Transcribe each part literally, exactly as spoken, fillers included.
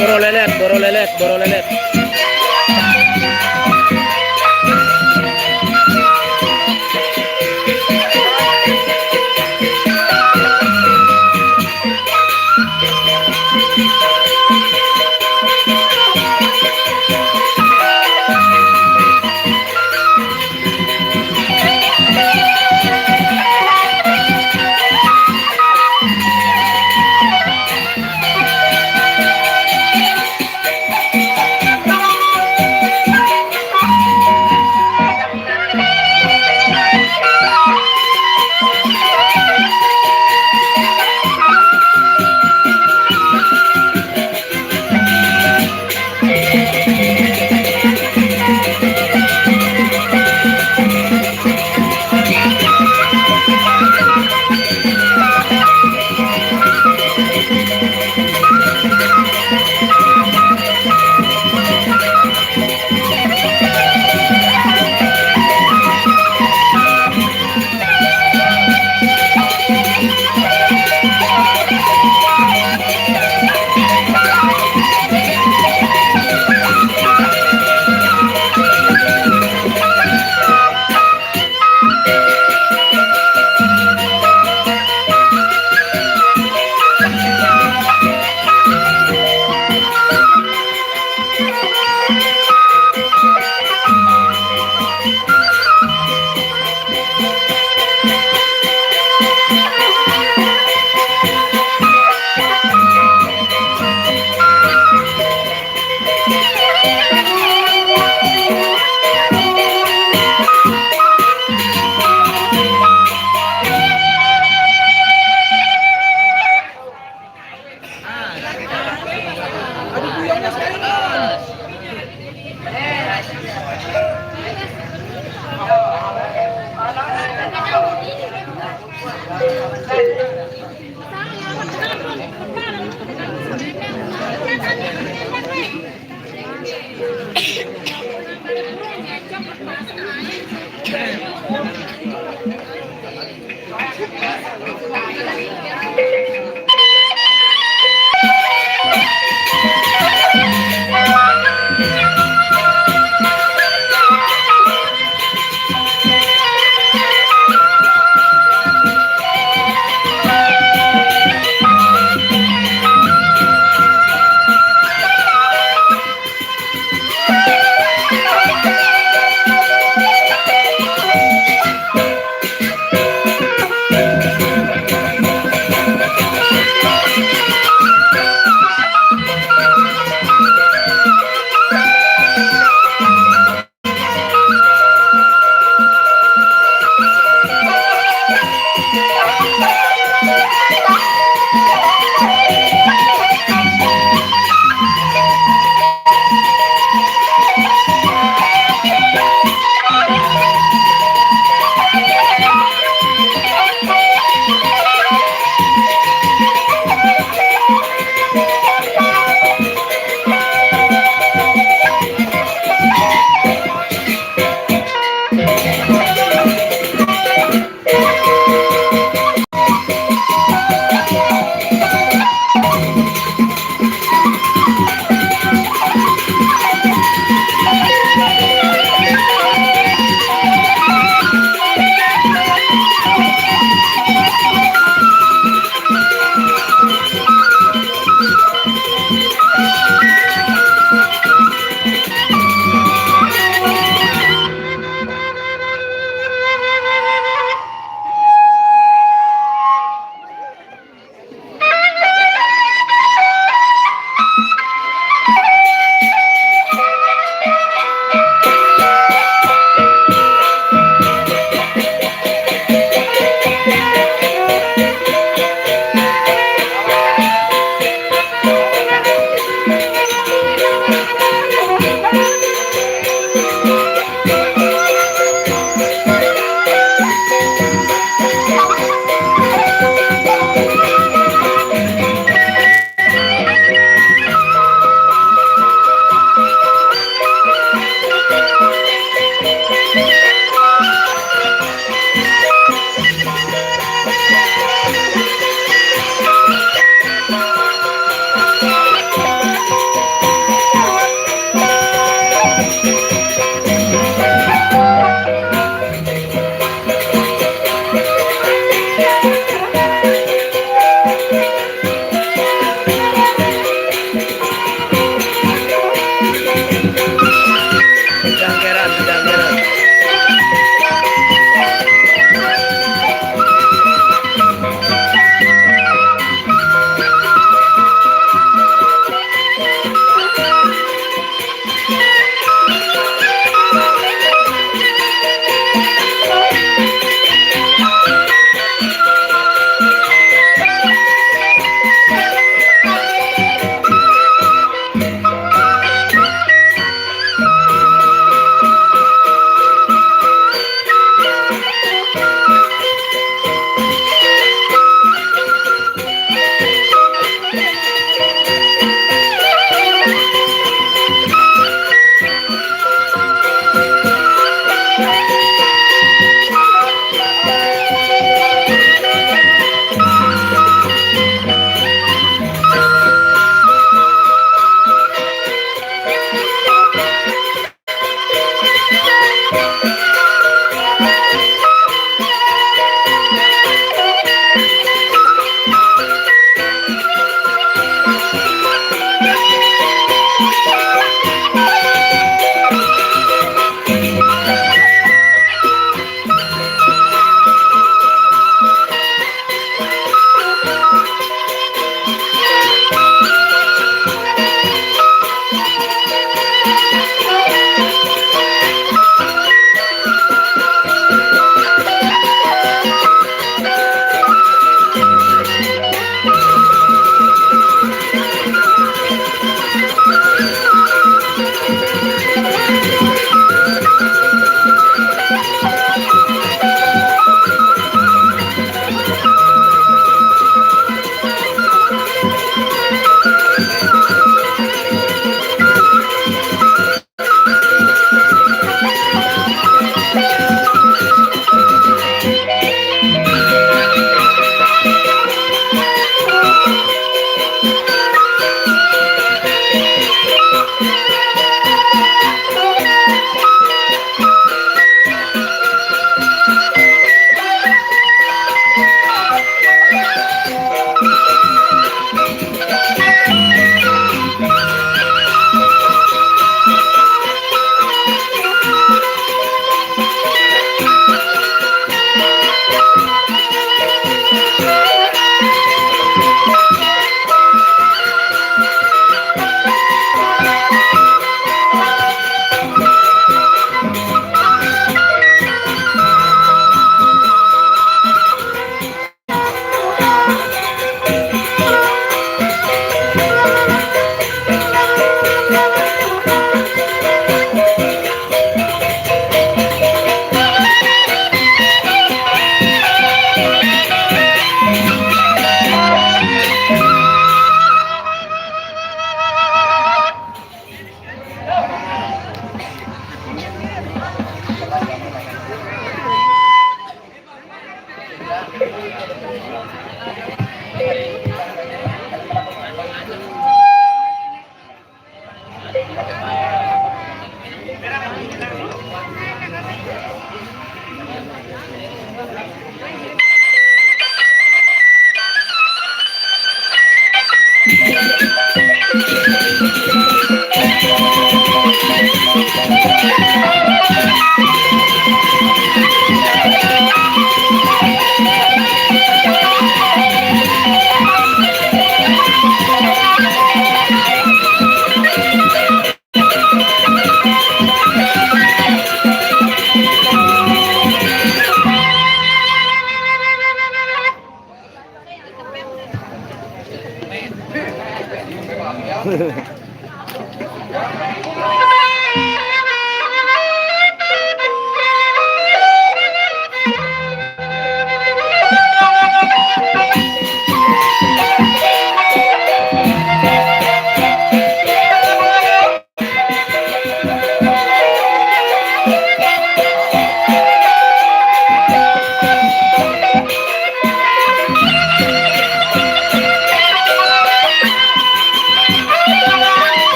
Boro lelet, boro lelet, boro lelet.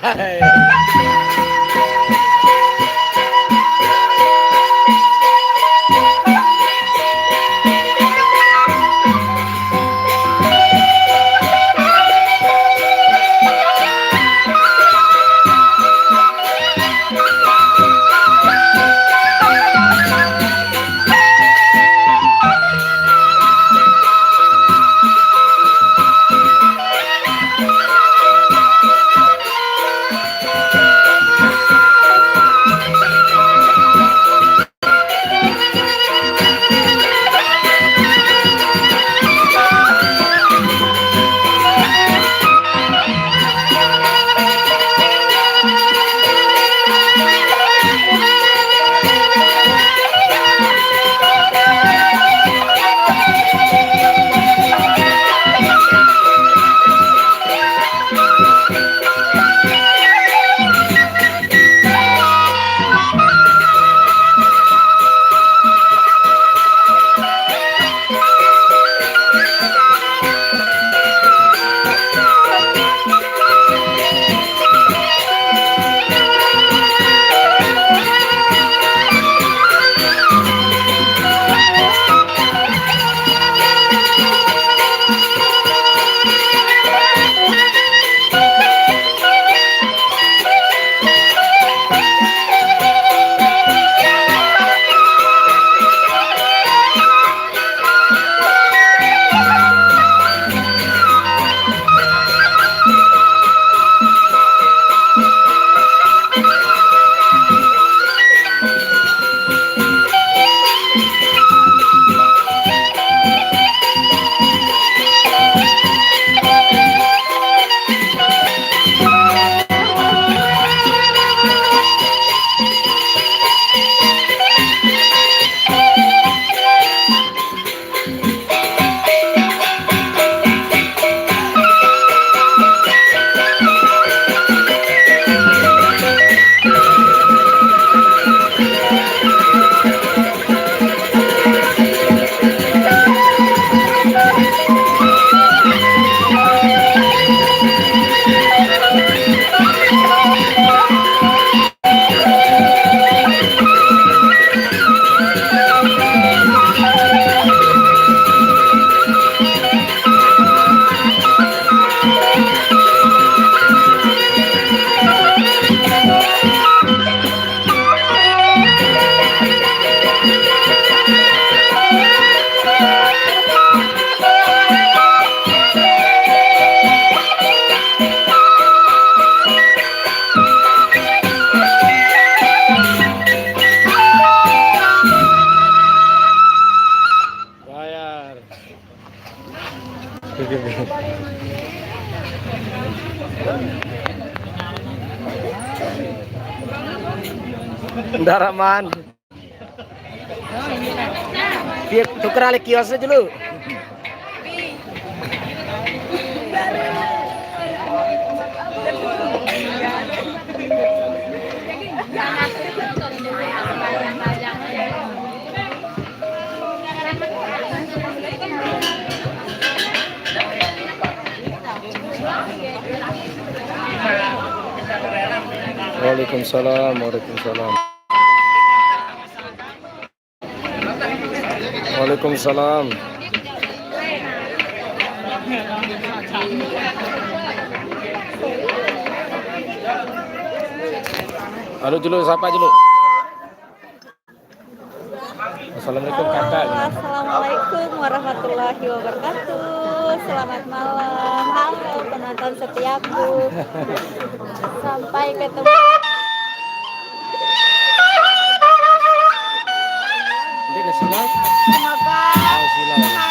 Bayar. Ndarah man. Tuker alih kiosnya dulu. Waalaikumsalam, waalaikumsalam. Waalaikumsalam. Halo dulu, sapa dulu? Assalamualaikum, Kakak. Halo, assalamualaikum warahmatullahi wabarakatuh. Selamat malam. Halo, penonton setiaku. Sampai ketemu. Semoga sehat selalu ya.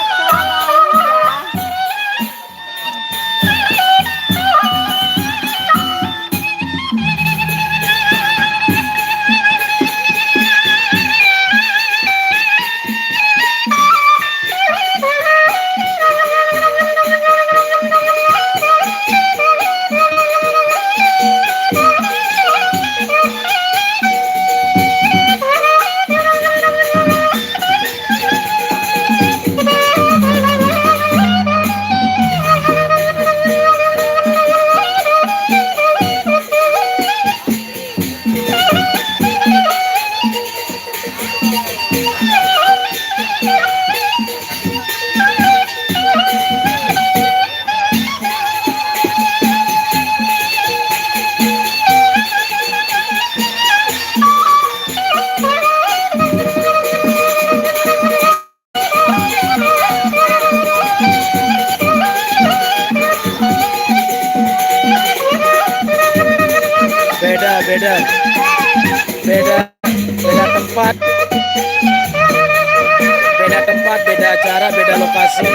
Beda tempat, beda acara, beda lokasi.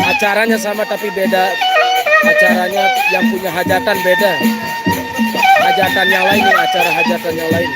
Acaranya sama tapi beda. Acaranya yang punya hajatan beda. Hajatan yang lain nih, acara hajatan yang lain.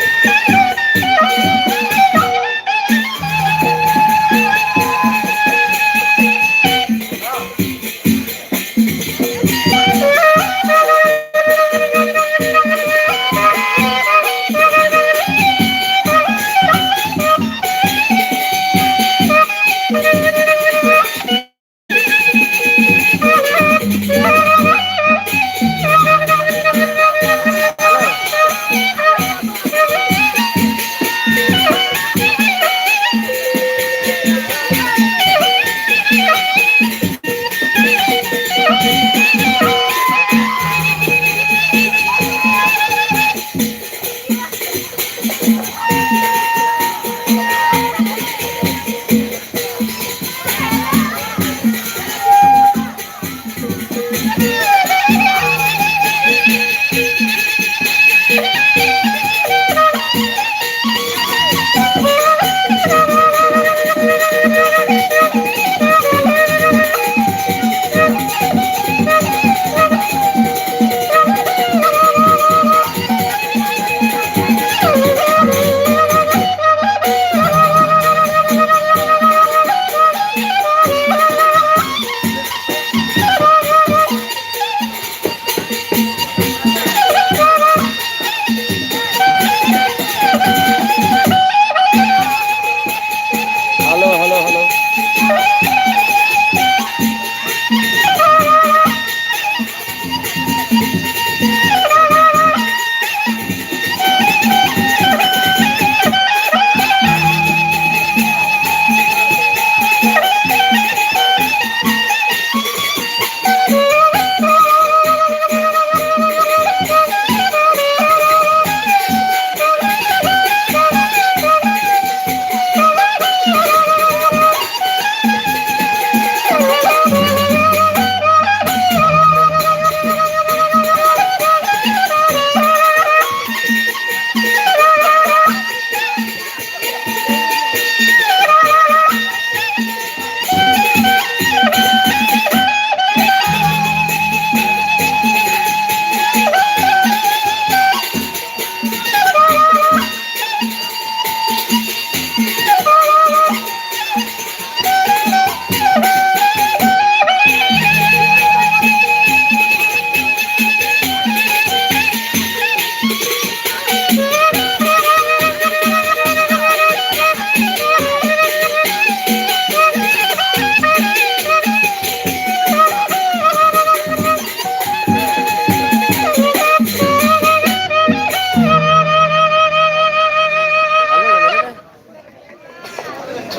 Halo, halo, halo.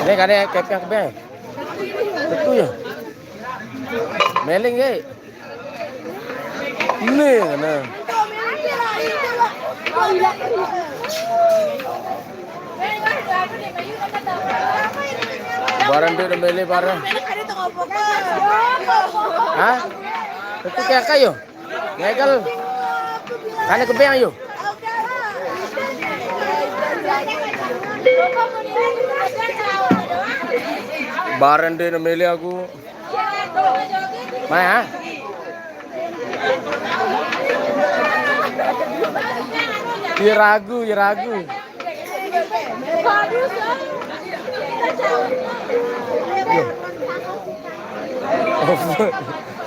Ini kan ya, kepnya kebe. Betul ya? Meling ya. Ini kan. Barang dia udah mele barang. Hah? Itu kayak kayu. Ngekel. Kane kebeng ayo. Bareng deh nemeli aku. Mana? Iya ragu, iya ragu.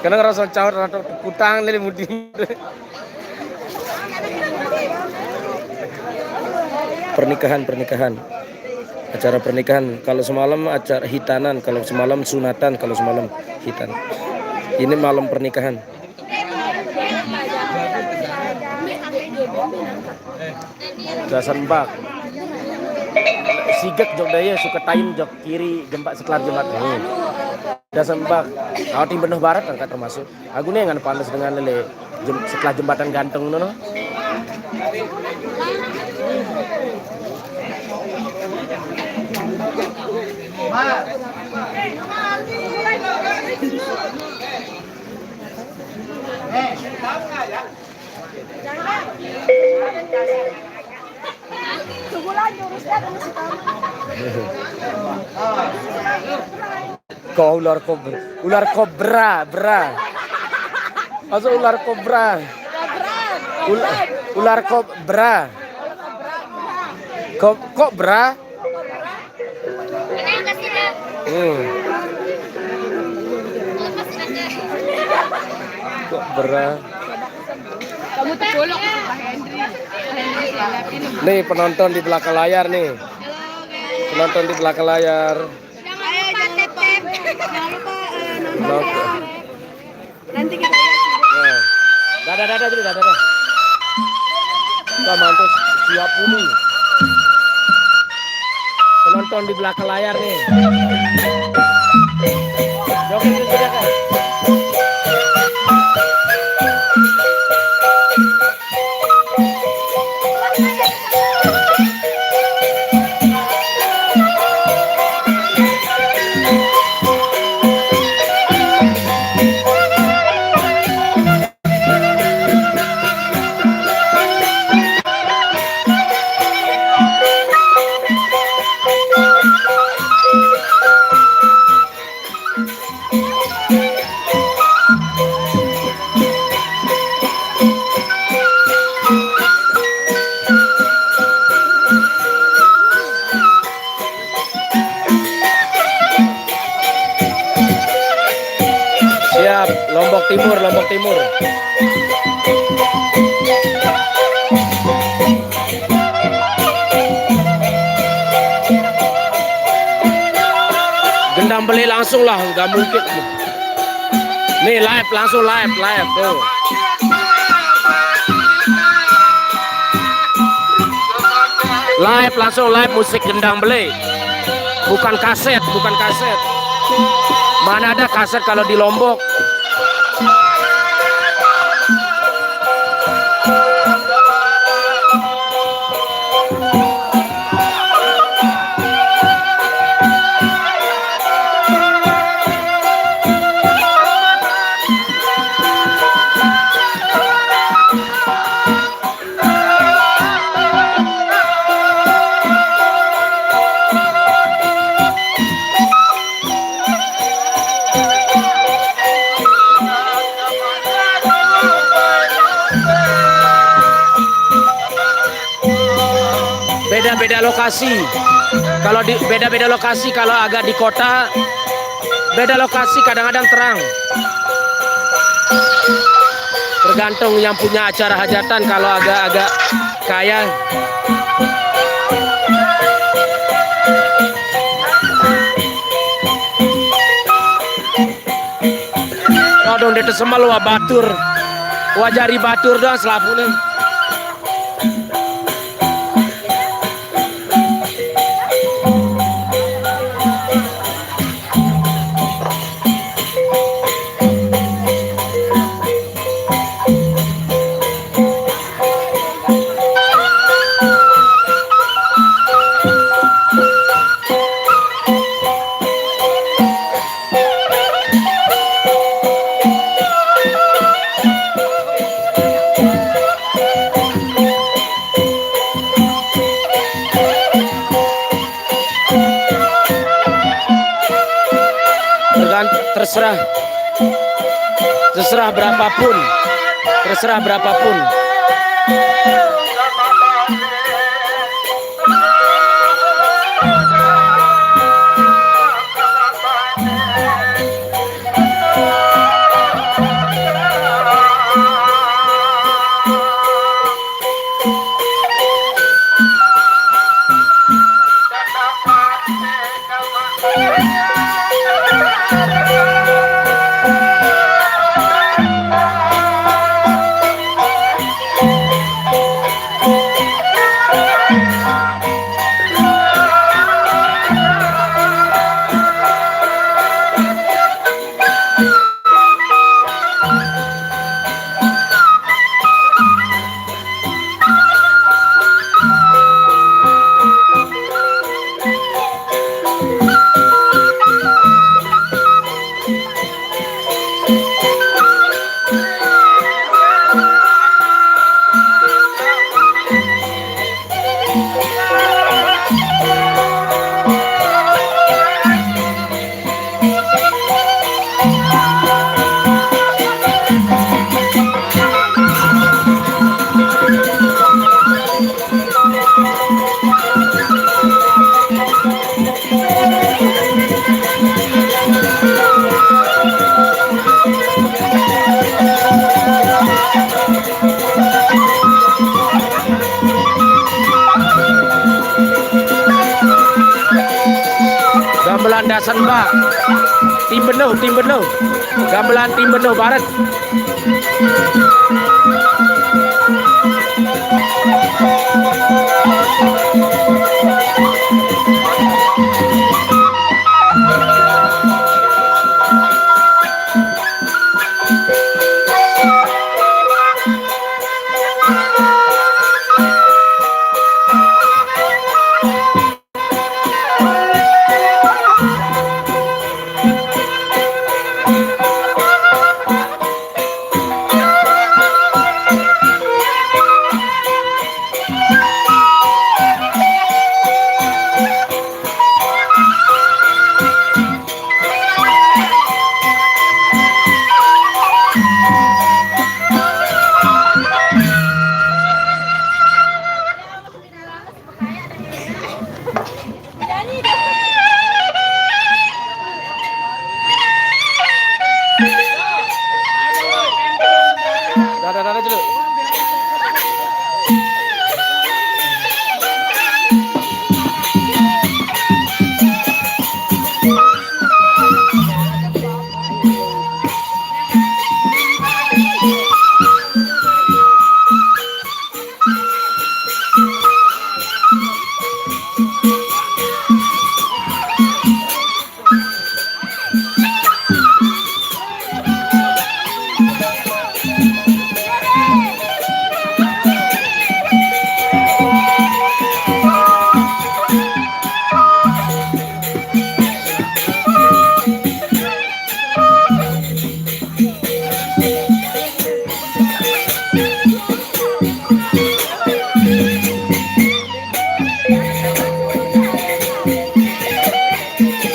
Karena ngerasa caur atau kutang lele mudi. Pernikahan, pernikahan. Acara pernikahan. Kalau semalam acara hitanan, kalau semalam sunatan, kalau semalam hitan. Ini malam pernikahan. Dasan bak. Sigek jok daya, suka tain jok kiri, jembat sekelar jembat. Hmm. Dasan bak. Awak tim benuh barat angkat termasuk. Aku nih ngan panas dengan lele jem-, setelah jembatan gantung no. Kok ular kobra? Ular kobra, bra. Masuk ular kobra. Ul- ular kobra. Kok, kok bra? Hmm. Kok bra? Kamu tuh bolong, Pak Henry. Pak Henry, siapa ini? Nih, penonton di belakang layar nih. Penonton di belakang layar. Jangan lupa tap-tap. Jangan lupa, eh, nonton. Nanti kita lihat. Ya. Dadah, dadah dulu, dadah, dadah. Kita mantu siap dulu. Penonton di belakang layar nih. Joget dulu, joget. Siap, Lombok Timur, Lombok Timur. Gendang beli langsung lah, nggak mungkin. Nih, live, langsung live, live tuh. Live, langsung live musik gendang beli. Bukan kaset, bukan kaset. Mana ada kaset kalau di Lombok? Beda-beda lokasi. Kalau di beda-beda lokasi, kalau agak di kota, beda lokasi kadang-kadang terang. Tergantung yang punya acara hajatan, kalau agak-agak kaya. Aduh, dia tersemal wah batur. Wah jari batur doang selapune. Tergan- terserah, terserah berapapun, terserah berapapun. Gamelan Dasan Ba. Tim Benuh, tim Benuh. Gamelan tim Benuh Barat. Dadah, dadah, Celu.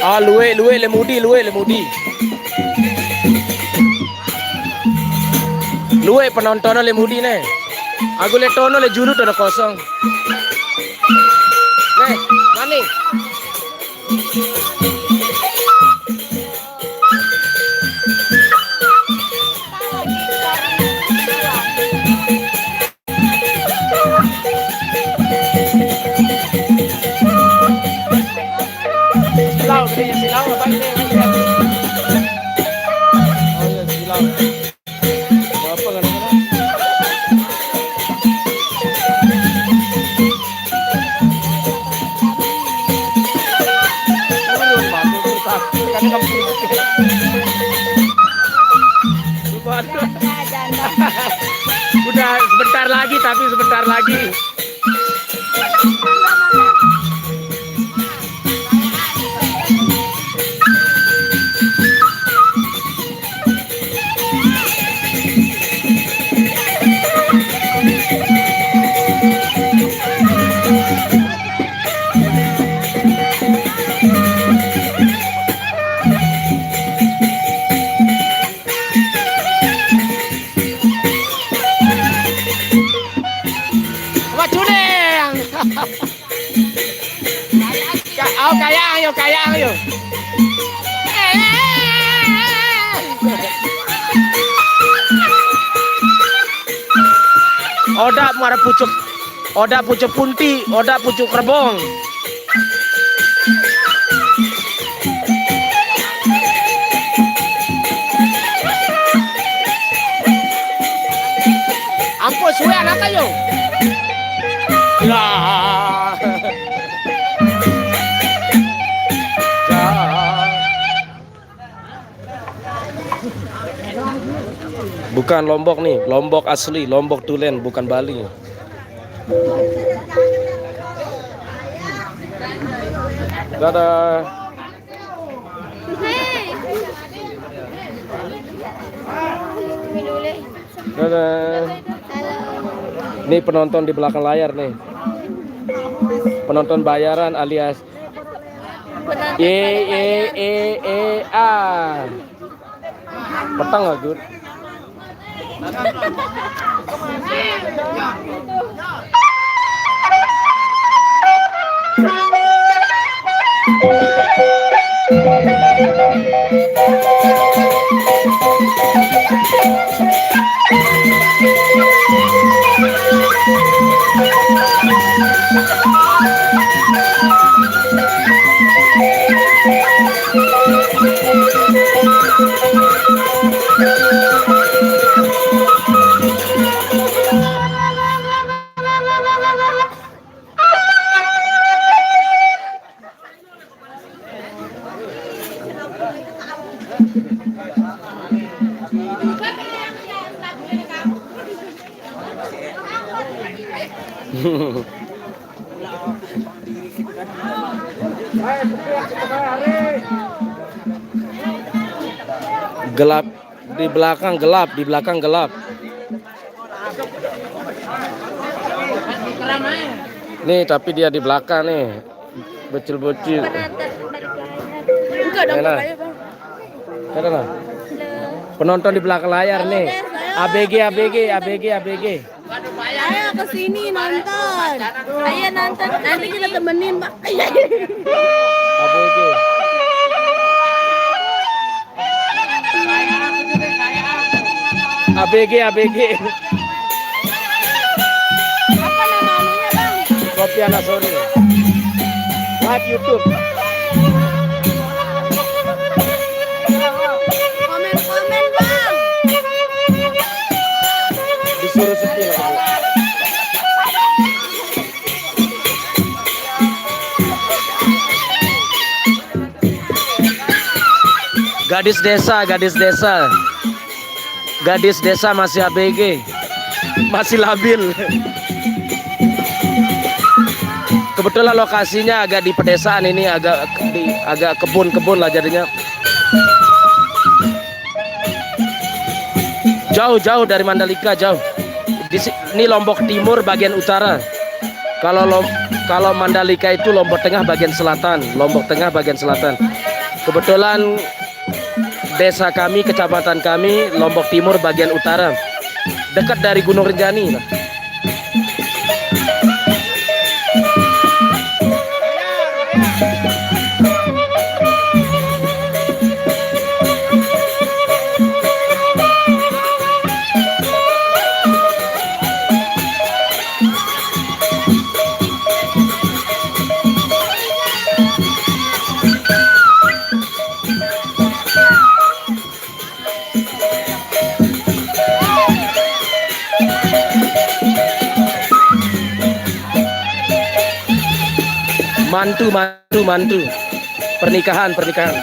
Ah, luwe, luwe, le mudi, luwe, le mudi. Luwe penonton le mudi ne. Aku le tono le julu tono kosong. Ne, mani. Silau, katanya silau, apa ini? Oh iya, silau. Apa nggak ada? Aduh, batuk, susah. Kan kamu Waduh. Udah sebentar lagi, tapi sebentar lagi. Wah, cuneng. Ka-, oh, kayang, yo, kayang, yo. Oda muara pucuk, oda pucuk punti, oda pucuk kerbong. Ampun, suwe anak ayo. Ya. Ya. Bukan Lombok nih, Lombok asli, Lombok tulen, bukan Bali. Dadah. Dadah. Ini penonton di belakang layar nih. Penonton bayaran alias Y Y E E A. Petang lah, Gun. Gelap di belakang, gelap di belakang, gelap. Nih, tapi dia di belakang nih. Bocil-bocil. Enggak dong, Enak. Bang. Penonton di belakang layar nih. A B G, A B G, A B G, A B G. Ayo ke sini nonton. Ayo nonton. Nanti kita temenin, Pak. A B G. A B G, A B G. Apa nama anunya, Bang? Sofiana Sony. Live YouTube. Komen-komen, Bang. Disuruh sepi lagi. Gadis desa, gadis desa. Gadis desa masih A B G. Masih labil. Kebetulan lokasinya agak di pedesaan ini, agak di, agak kebun-kebun lah jadinya. Jauh-jauh dari Mandalika, jauh. Di si-, ini Lombok Timur bagian utara. Kalau Lom-, kalau Mandalika itu Lombok Tengah bagian selatan, Lombok Tengah bagian selatan. Kebetulan desa kami, kecamatan kami, Lombok Timur bagian utara, dekat dari Gunung Rinjani. Mantu, mantu, mantu. Pernikahan, pernikahan.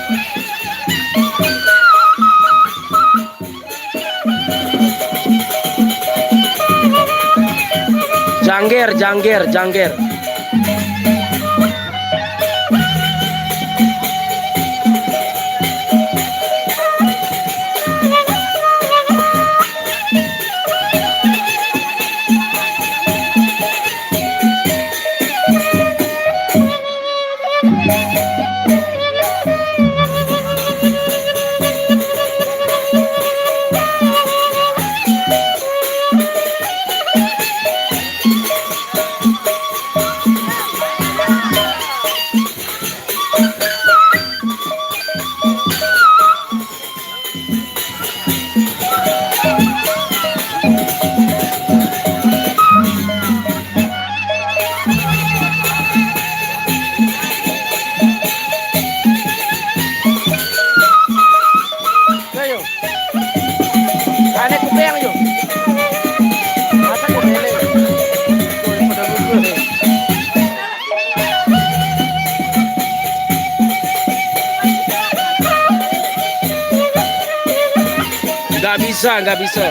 Jangger, jangger, jangger. Ayo. Aneh kuping, yuk. Masa kuping, yuk. Pada lucu, nih. Nggak bisa, nggak bisa.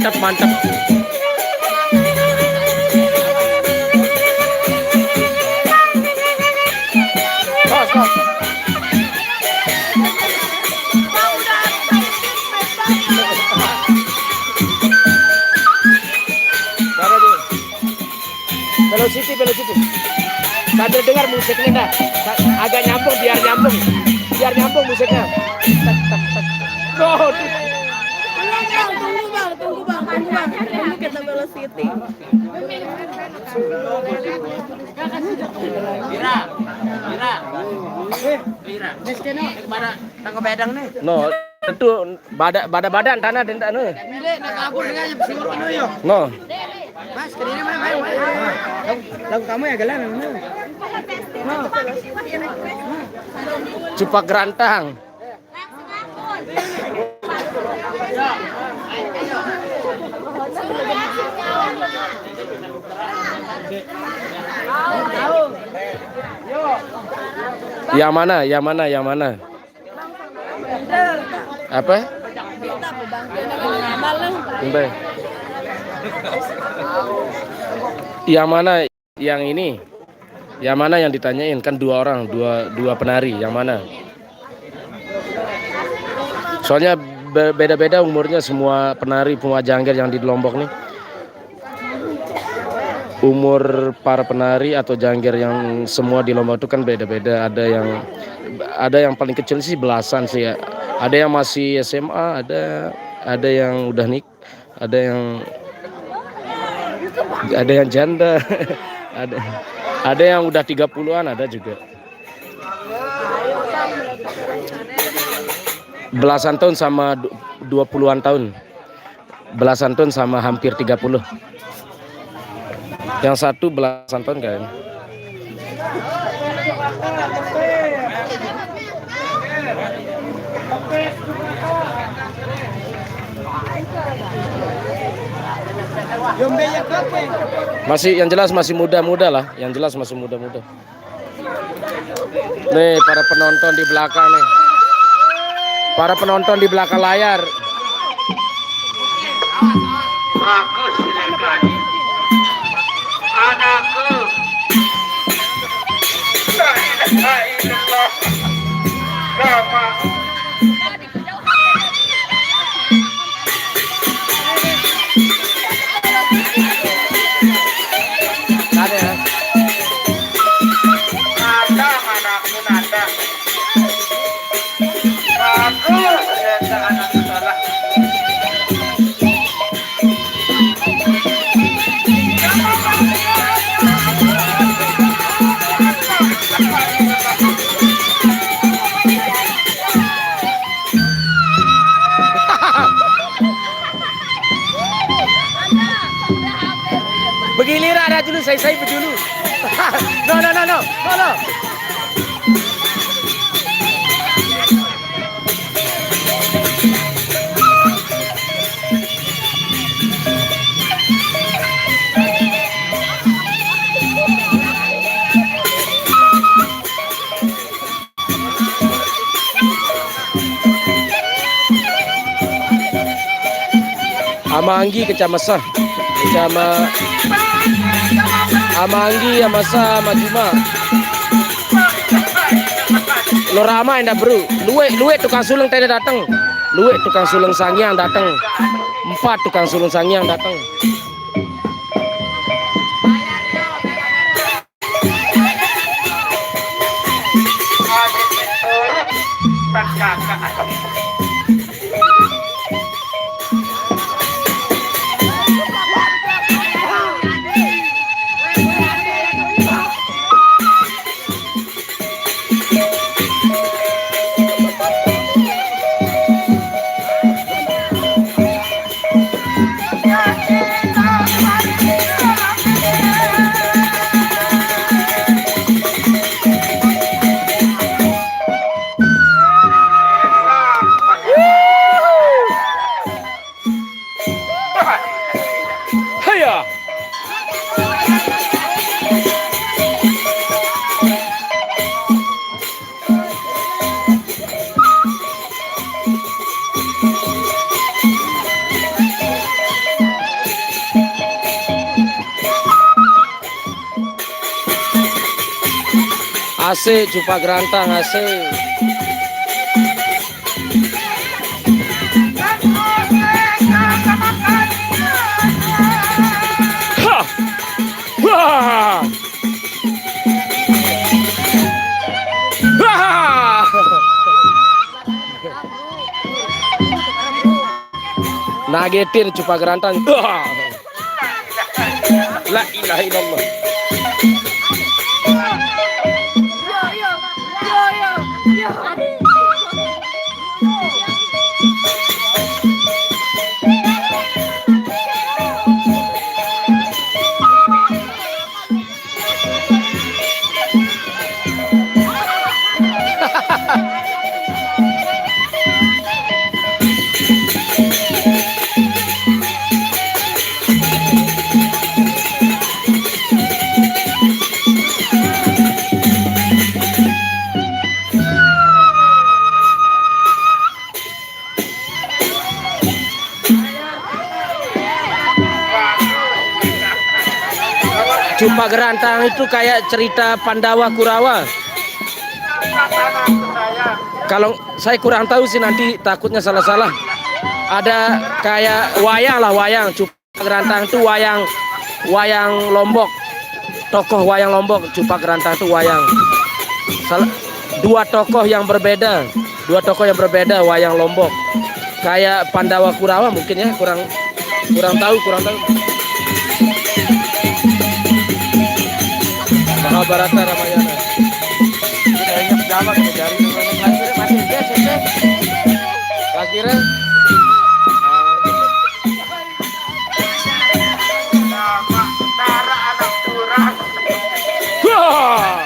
Mantap, mantap. Kos, kos. Velocity, velocity. Sambil dengar musiknya dah. Agak nyambung, biar nyambung. Biar nyambung musiknya. Tak, tak, tak. Oh, tunggu bang, tunggu bang, tunggu bang. Ini kita velocity. Ira, Ira, Ira. Kemana? Tangga bedang nih. No, tentu bada bada badan tanah dan tanah. No. Mas, kediri mana? Lagu kamu ya gelar mana? Cupak gerantang. Yang mana? Yang mana? Yang mana? Apa? Yang mana? Yang ini? Yang mana yang ditanyain? Kan dua orang, dua dua penari. Yang mana? Soalnya beda-beda umurnya semua penari, semua jangger yang di Lombok nih. Umur para penari atau jangger yang semua di Lombok itu kan beda-beda. Ada yang ada yang paling kecil sih belasan sih ya. Ada yang masih S M A, ada ada yang udah nik, ada yang ada yang janda, ada ada yang udah tiga puluhan ada juga. Belasan tahun sama dua puluhan tahun. Belasan tahun sama hampir tiga puluh. Yang satu belasan tahun kayaknya. Masih yang jelas masih muda-muda lah, yang jelas masih muda-muda. Nih para penonton di belakang nih. Para penonton di belakang layar. Bagus ini. Anakku. La ilaha illallah. Bapak. Ada ya. Ada, mana aku nada. Aku biasa anak sekolah. Begiliran ada dulu, saya saya dulu. No no no no no no. Ama Anggi kecamasa. Kecama Ama Anggi, Ama Sa, Ama Juma. Lo rama indah bro. Luwe luwe tukang suleng tene dateng. Luwe tukang suleng sangiang dateng. Empat tukang suleng sangiang dateng. Asik, Cupak Gerantang, asik. Ha! Wah! Wah! Nagetin, Cupak Gerantang. Wah! La ilaha illallah. Cupak Gerantang itu kayak cerita Pandawa Kurawa. Kalau saya kurang tahu sih, nanti takutnya salah-salah. Ada kayak wayang lah, wayang. Cupak Gerantang itu wayang, wayang Lombok. Tokoh wayang Lombok, Cupak Gerantang itu wayang. Salah, dua tokoh yang berbeda, dua tokoh yang berbeda wayang Lombok. Kayak Pandawa Kurawa mungkin ya, kurang kurang tahu, kurang tahu. Mahabharata Ramayana. Banyak zaman dari masih S D, S M P. Kelas pira? Wah!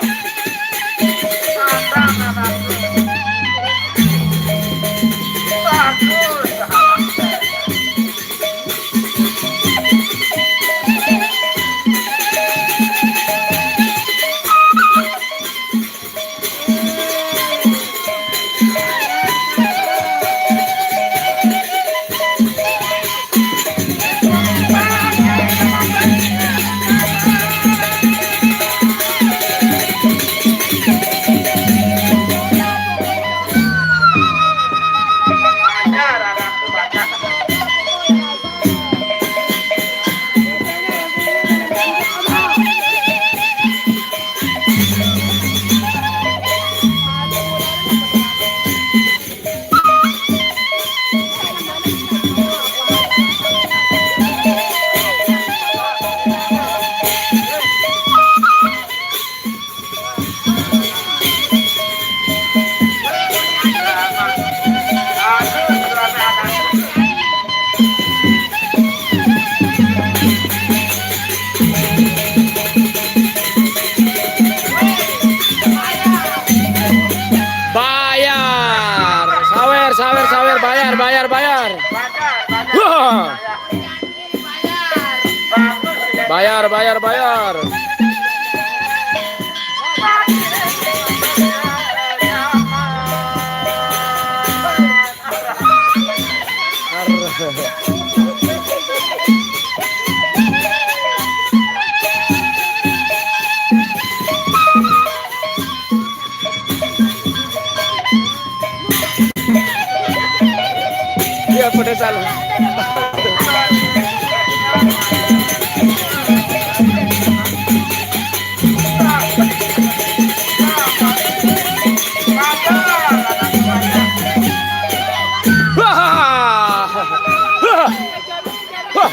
Bayar. Sawer, sawer, sawer, bayar, bayar, bayar. Wah. Bayar, bayar, bayar. Iya, pada salah. Wah! Wah!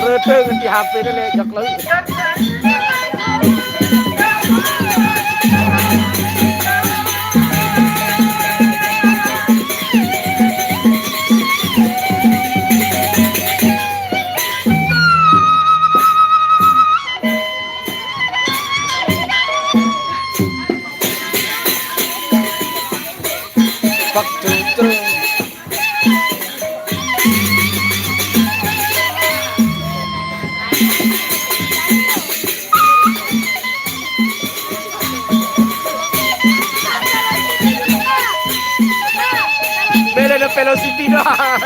Rete ngendi H P-ne lek jak lagi. Pak, tung, tung. Mele no velocity doang.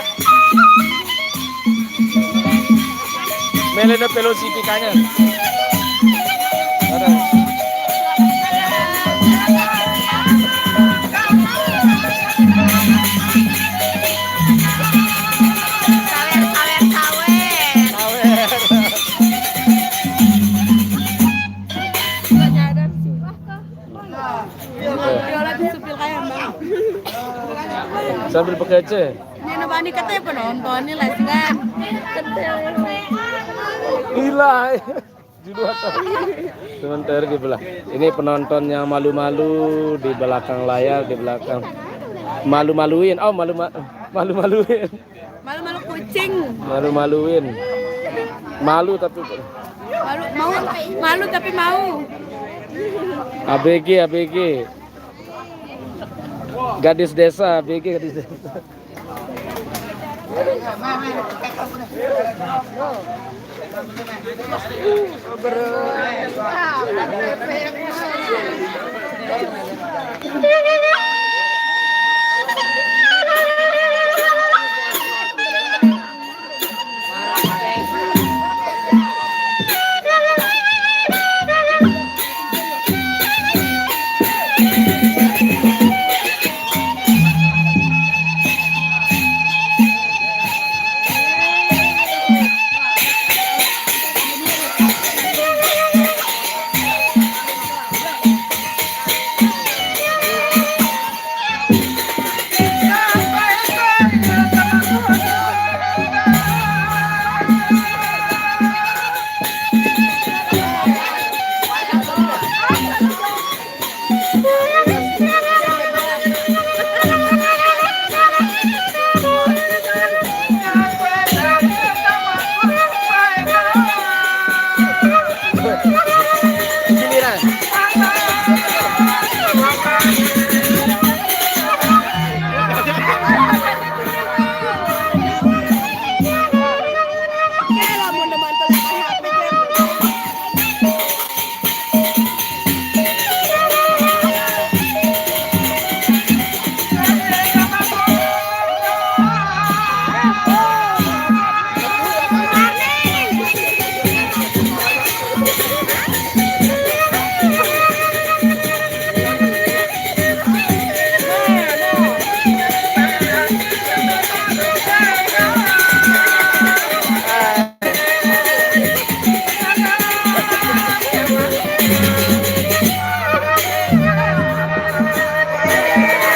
Mele no velocity kayaknya. Ada. Sawer, sawer, sawer. Sawer. Nggak nyadar sih. Viola tuh supir kayak, Bang. Sambil bekerja. Ini bani kete penonton nih, les kan. Kete. Gila. Judul apa? Sementara di belah. Ini penonton yang malu-malu di belakang layar, di belakang. Malu-maluin. Oh, malu, malu-maluin. Malu-malu kucing. Malu-maluin. Malu tapi malu, mau, malu tapi mau. A B G, A B G. Gadis desa, A B G gadis desa.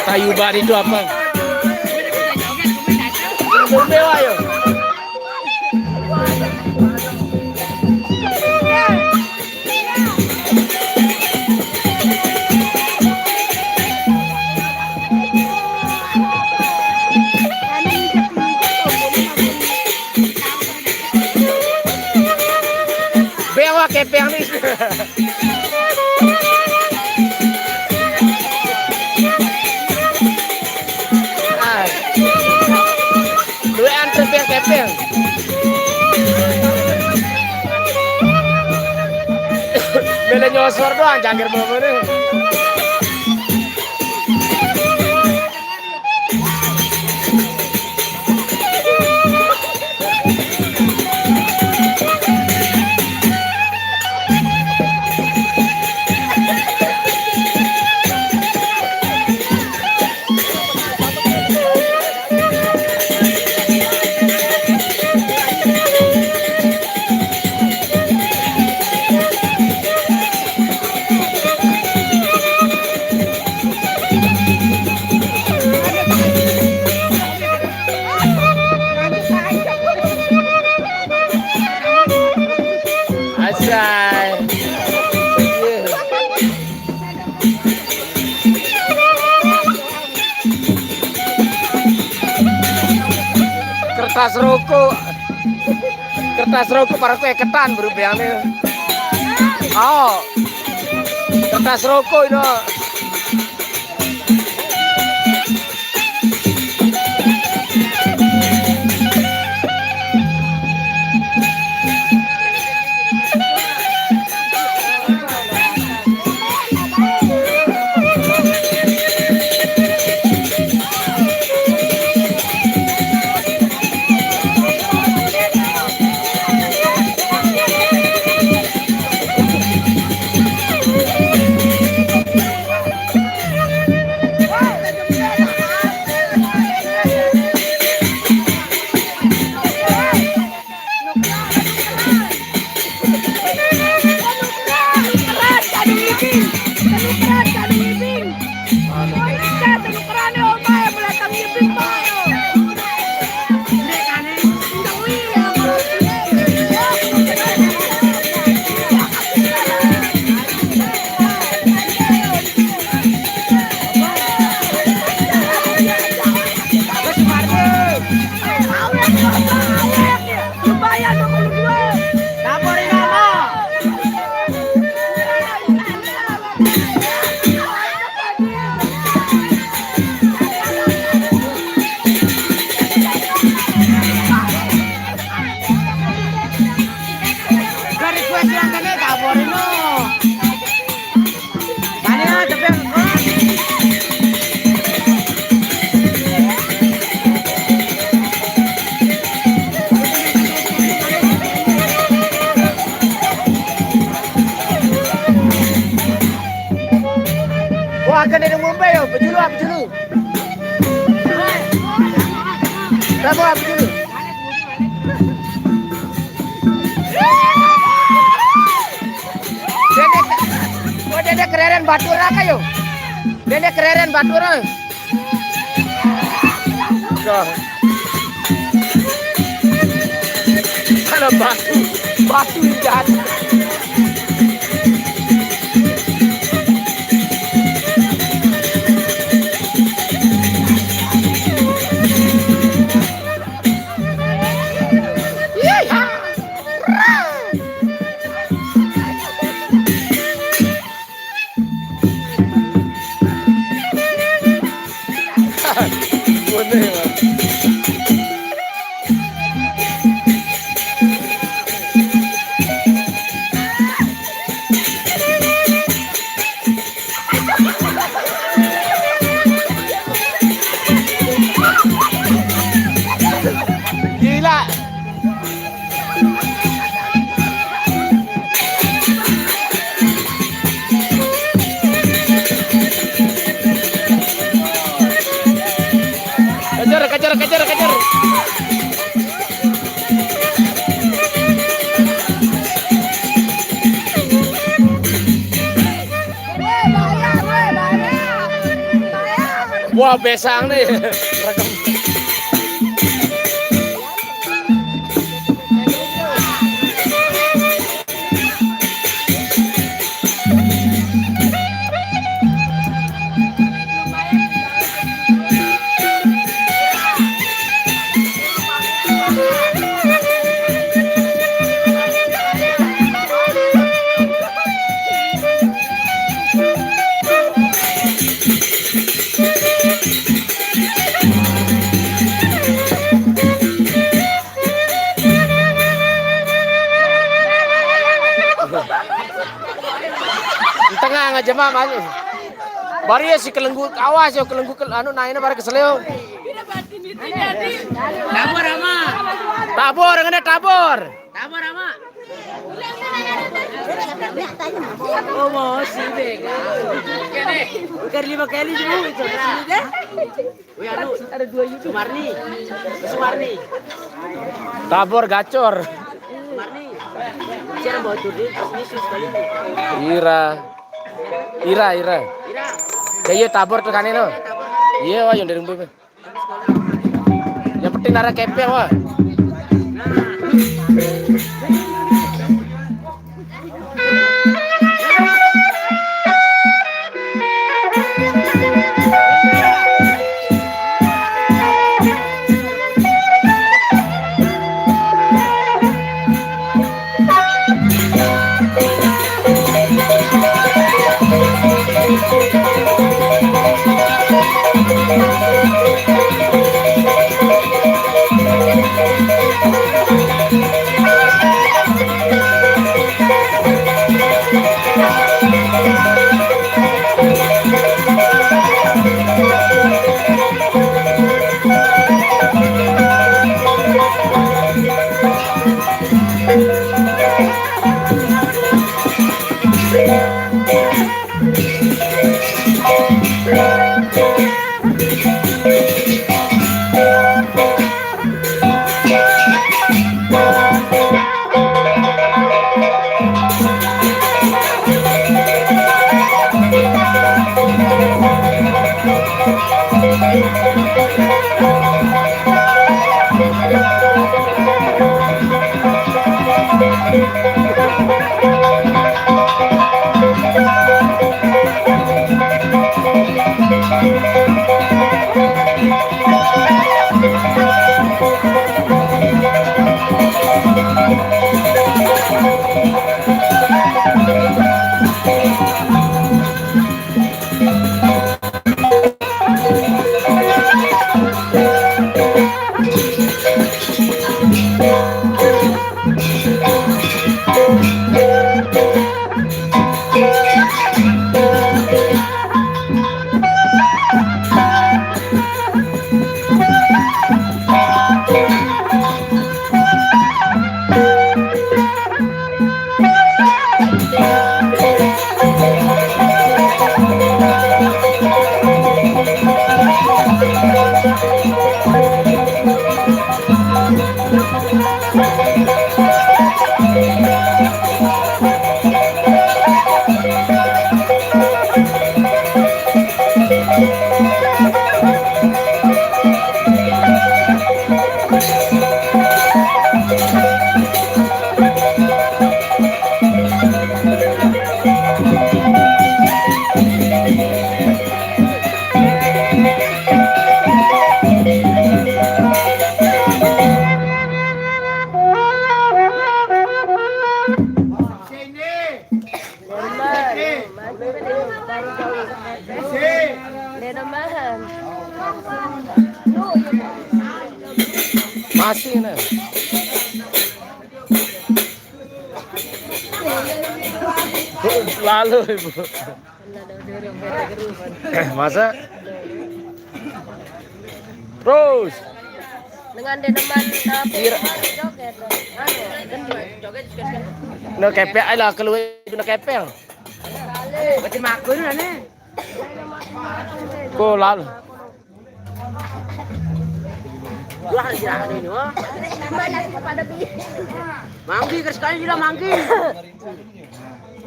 Kayu bari itu apa? Bumbewa, yo. Bewa kepeng nih. Ah. Duwe antre peng kepeng. Mele nyosor doang cangkir bobone. Asai. Kertas rokok. Kertas rokok para kue ketan berubahane. Oh. Kertas rokok itu. Gak request yang tadi, tak boleh, no. Tadi, ah, tapi Wah, akan ada Mumbai, yo. Pejulu, ah, pejulu. Bravo, ah, pejulu. Dede, oh, dede kereren batur, ah, kayo. Dede kereren batur, ah. Dah. Ada batu, batu yang jahat. Gila. Kejar, kejar, kejar, kejar. Wah, besang nih. Tengah aja, Mak, Mak. Baru ya si kelenggu, awas ya kelenggu kel-, anu naiknya baru keseleo. Tabor, Ama. Tabor, ngene tabor. Tabor, Ama. Oh, mau si Bega. Bukan lima kali dulu itu. Wih, anu, ada dua YouTube. Sumarni. Sumarni. Tabor gacor. Sumarni. Siapa bawa turun? Yesus kali ini. Ira. Ira, Ira. Ira. Ya iya, tabor tuh kan, no. Iya, wah, yang dari Mbak. Yang penting nara kepeng, wah. Asik, nah. Lalu, Ibu. Masa? Terus. Dengan dia teman, eh, joget. Anu, gendut. No kepek aja lah, keluar itu no kepek. Berarti makan, aneh. Ko lal. Wah, sira ini, wah. Manggi, terus sekali sira manggi.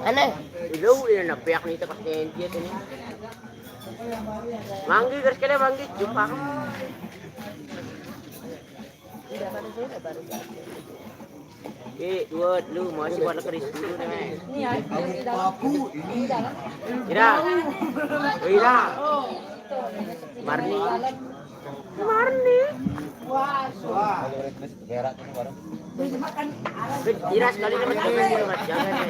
Aneh. Lu ini nepiak nih, tekas dia sini. Manggi, terus sekali manggi, jumpa. Eh, dua, lu masih pada keris dulu nih. Ira. Ira. Marni. Marni. Ira sekali sama temen, jangan.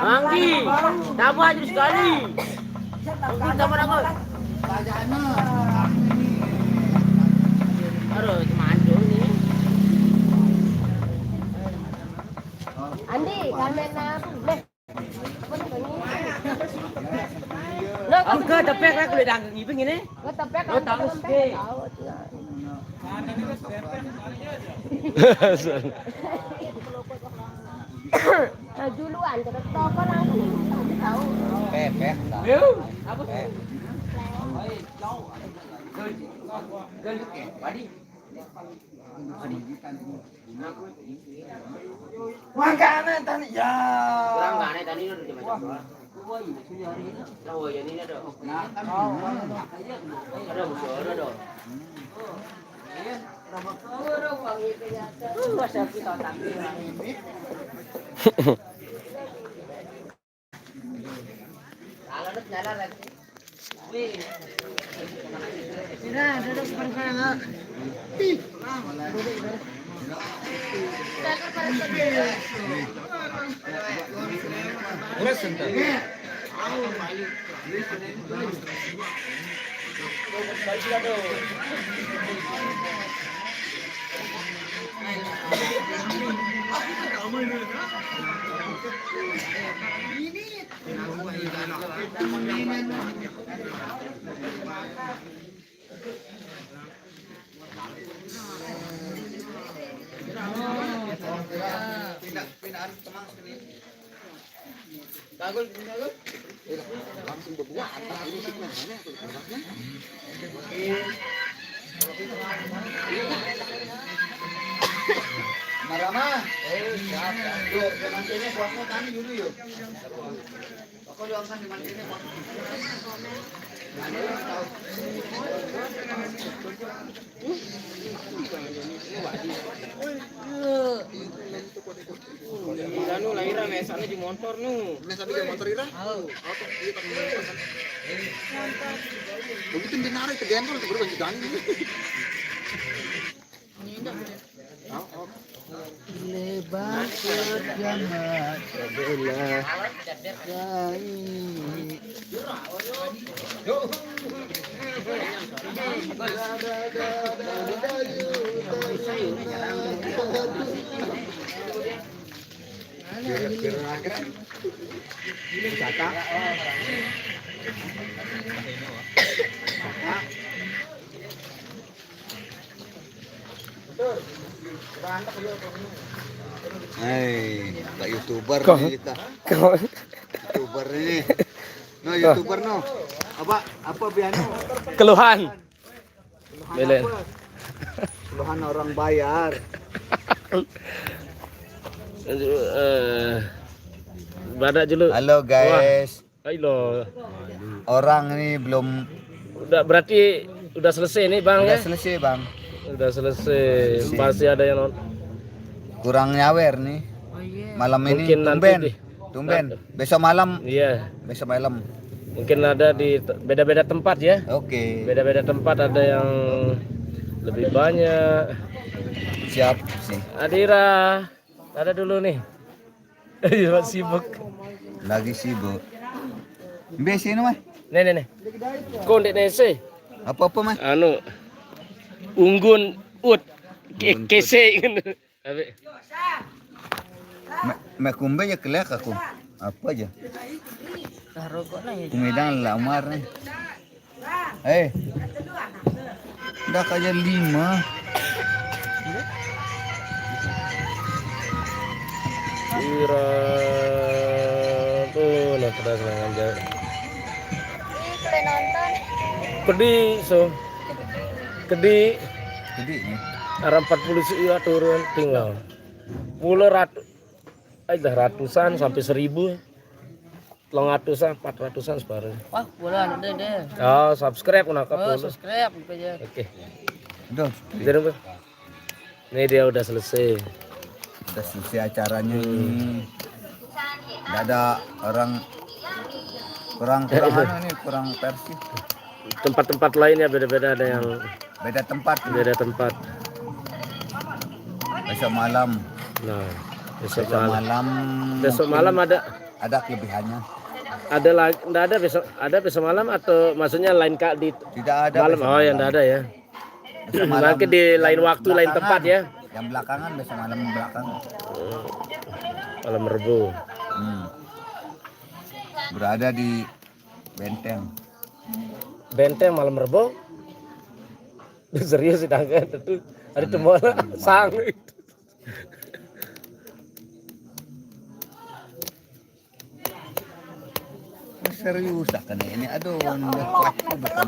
Manggi, tambah aja sekali. Ampun, tambah, tambah. Aduh, itu mantul nih. Andi, kamen apa? Nah, aku ke tepek lah, kalau dah ngibing ini. Ke tepek, oh, tahu sih. Nah, duluan, terus toko langsung tahu. Pepek, lah. Apa? Pepek. Makanya tadi, ya. Kurang mana tadi udah coba-coba. Nah, wah, ini ada. Ada musuh, ada dong. Langsung berbuat, apa ini sih, mana tuh tempatnya? Marama. Eh, siapa? Yuk, jangan sini, kuatnya kami dulu, yuk. Aku doang kan, jangan sini, kuat. Anu, lahir mesaknya di motor nu. Mesaknya di motor, Ira? Oh. Begitu dia narik ke gendol, itu baru ganti-ganti. Lebar kerjaan sebelah. Hai, Pak YouTuber. Kau, nih kita. Kau. YouTuber ini. No, YouTuber, no. Apa, apa biar, no? Keluhan. Keluhan apa? Keluhan orang bayar. Aduh, eh, badak dulu. Halo, guys. Wah. Ayo. Orang ini belum. Udah, berarti udah selesai nih, Bang, ya? Udah selesai, Bang. Udah selesai. Selesai. Masih ada yang non- Kurang nyawer nih. Oh, iya. Malam ini. Mungkin nanti tumben. Tumben. Besok malam. Iya. Besok malam. Mungkin ada di te-, beda-beda tempat, ya. Oke. Beda-beda tempat, ada yang lebih banyak. Siap sih. Adira, ada dulu nih. Iya, sibuk. Lagi sibuk. Mbak, sini, Mas. Nih, nih, nih. Kok ndek nese? Apa-apa, Mas? Anu, Unggun Ut. Ke-, kese. Tapi me, me kumbe ya kelek aku. Apa aja? Kumedang lamar nih. Eh. Dah kayak lima. Ira. Tuh, nah, pedas, nah, anjay. Pedih, so. Kedi. Kedi nih. Arah empat puluh sih, iya, turun tinggal. Puluh ratu-, ay, dah ratusan sampai seribu. Telung ratusan, empat ratusan separuh. Wah, boleh ada deh. Oh, subscribe nak. Oh, apa lu? Subscribe gitu aja. Oke. Udah. Jadi, Bu. Ini dia udah selesai. Udah selesai acaranya ini. Nggak ada orang kurang, kurang anu nih, kurang versi. Tempat-tempat lainnya beda-beda, ada yang beda tempat. Beda tempat. Besok malam. Nah, besok malam. Besok malam ada, ada kelebihannya. Ada lagi, nggak ada besok, ada besok malam atau maksudnya lain kak di tidak ada malam? Oh, yang nggak ada ya. Besok malam. Nanti di lain waktu, lain tempat ya. Yang belakangan besok malam belakang. Malam Rebo. Hmm. Berada di Benteng. Benteng malam Rebo. Serius sih, tangga itu. Ada temuan sang. Serius akan ini. Aduh, udah kuat tuh, bukan.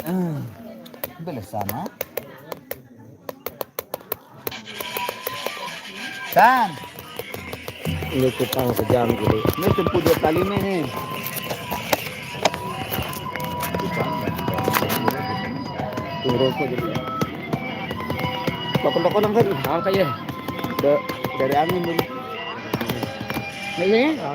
Ah, boleh sana. San. Ini kupang sejam gitu. Ini tempuh dua kali nih. Turun kok jadi. Tokon-tokon angkat. Angkat ya. Dari angin dulu. Ini ya?